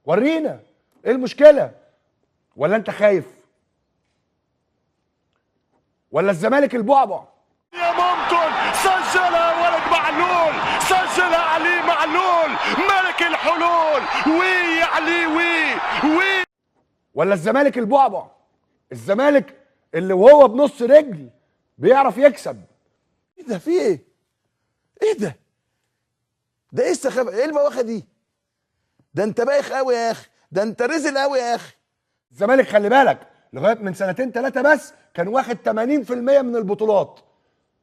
ورينا ايه المشكلة؟ ولا انت خايف؟ ولا الزمالك البعبع؟ يا ممكن سجلها ولد معلول، سجلها علي معلول ملك الحلول، وي يا علي وي وي. ولا الزمالك البعبع؟ الزمالك اللي وهو بنص رجل بيعرف يكسب. ايه ده؟ في ايه؟ ايه ده؟ ده ايه السخافه؟ ايه البواخه دي؟ ده انت بايخ قوي يا اخي، ده انت رزل قوي يا اخي. الزمالك خلي بالك لغاية من سنتين ثلاثة بس كان واخد 80% من البطولات،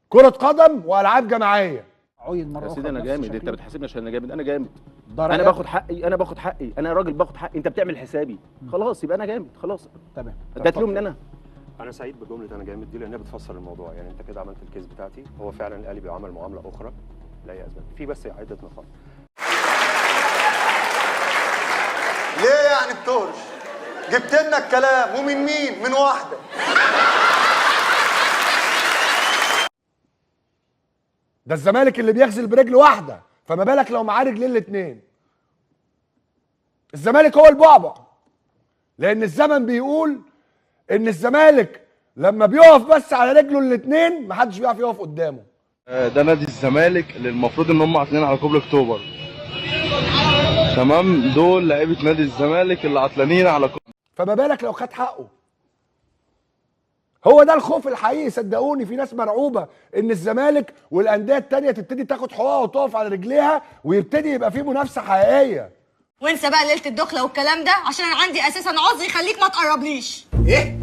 كرة قدم والعاب جماعية. عين مرة يا سيدي انا جامد، انت بتحاسبني عشان انا جامد؟ انا جامد، انا انا باخد حقي، انا باخد حقي، انا راجل باخد حقي، انت بتعمل حسابي، خلاص يبقى انا جامد، خلاص تمام. ده تلومني انا؟ انا سعيد بجملة انا جامد دي لانها بتفسر الموضوع، يعني انت كده عملت ال case بتاعتي. هو فعلا الاهلي بيعامل معاملة اخرى لاي اسباب، في بس عده نقاط. ليه يعني بتهرش؟ جبت لنا الكلام ومن مين؟ من واحدة. ده الزمالك اللي بيغزل برجل واحدة، فما بالك لو معاه رجلين الاثنين. الزمالك هو البعبع، لان الزمن بيقول ان الزمالك لما بيقف بس على رجله الاثنين محدش بيعرف يقف قدامه. ده نادي الزمالك اللي المفروض ان هم عطلانين على كوبري اكتوبر، تمام؟ دول لعيبة نادي الزمالك اللي عطلانين على كوبري. فما بالك لو خد حقه. هو ده الخوف الحقيقي، صدقوني. في ناس مرعوبه ان الزمالك والاندية التانية تبتدي تاخد حقوقها وتقف على رجليها ويبتدي يبقى في منافسه حقيقية. وانسى بقى ليلة الدخلة والكلام ده، عشان انا عندي اساسا عذر يخليك ما تقربليش. ايه؟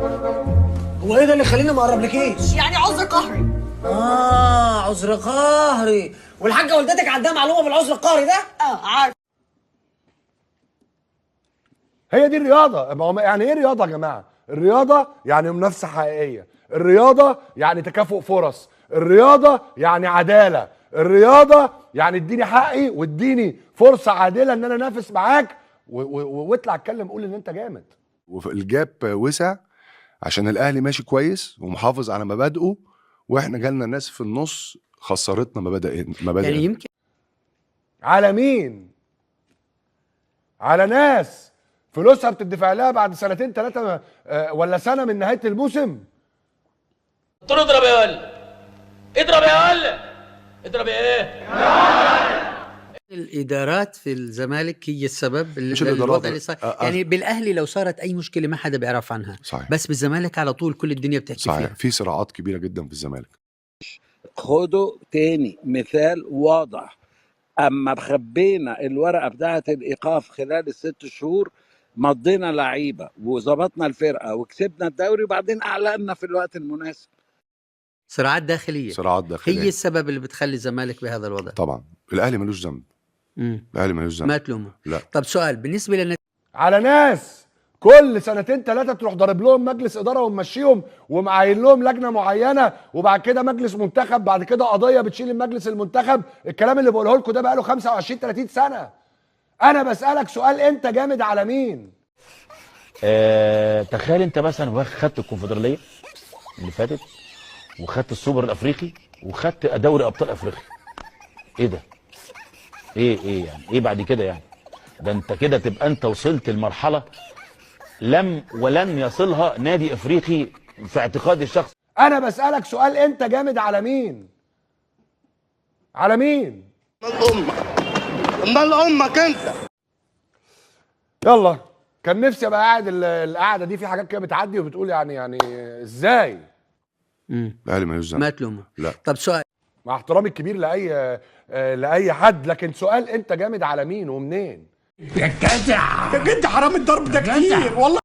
هو ايه ده اللي يخليني ما اقربلكيش؟ يعني عذر قهري. اه عذر قهري. والحاجة والدتك عندها معلومة بالعذر القهري ده؟ اه عارف. هي دي الرياضة. ما هو يعني ايه رياضة يا جماعة؟ الرياضة يعني منافسه حقيقية، الرياضة يعني تكافؤ فرص، الرياضة يعني عدالة، الرياضة يعني اديني حقي واديني فرصة عادلة ان انا انافس معاك، واطلع اتكلم قول ان انت جامد. والجاب وسع عشان الاهلي ماشي كويس ومحافظ على مبادئه، واحنا جالنا ناس في النص خسرتنا مبادئ يعني يمكن على مين؟ على ناس فلوسها بتدفع لها بعد سنتين ثلاثة ولا سنة من نهاية الموسم. قلت له اضرب يا ولا، اضرب يا ولا، اضرب ايه؟ الادارات في الزمالك هي السبب. مش الادارات الوضع اللي صار يعني بالاهلي لو صارت اي مشكلة ما حدا بيعرف عنها. صحيح. بس بالزمالك على طول كل الدنيا بتحكي. صحيح. فيها. في صراعات كبيرة جدا في الزمالك. خدوا تاني مثال واضح، اما خبينا الورقة بتاعه الايقاف خلال الست شهور مضينا لعيبة وظبطنا الفرقة وكسبنا الدوري، وبعدين اعلنا في الوقت المناسب. صراعات داخلية، صراعات داخلية هي السبب اللي بتخلي الزمالك بهذا الوضع. طبعا الاهلي ملوش ذنب. الاهلي ملوش ذنب، ما تلومه. لا. طب سؤال بالنسبة لنا، على ناس كل سنتين ثلاثة تروح ضارب لهم مجلس ادارة وممشيهم ومعين لهم لجنة معينة، وبعد كده مجلس منتخب، بعد كده قضية بتشيل المجلس المنتخب. الكلام اللي بقوله لكم ده بقاله 25 30 سنة. انا بسالك سؤال، انت جامد على مين؟ تخيل انت مثلا خدت الكونفدراليه اللي فاتت، وخدت السوبر الافريقي، وخدت دوري ابطال افريقيا. ايه ده؟ ايه يعني؟ ايه بعد كده يعني؟ ده انت كده تبقى انت وصلت لمرحلة لم ولن يصلها نادي افريقي في اعتقادي الشخصي. انا بسالك سؤال، انت جامد على مين؟ على مين؟ امال امك، امال امك انت. يلا، كان نفسي ابقى قاعد القعدة دي، في حاجات كده بتعدي وبتقول يعني ازاي؟ الاهلي ملوش ذنب، ما تلومه. لا. طب سؤال، مع احترامي الكبير لاي حد، لكن سؤال، انت جامد على مين ومنين؟ يا جدع يا جدع، حرام الضرب ده كتير والله.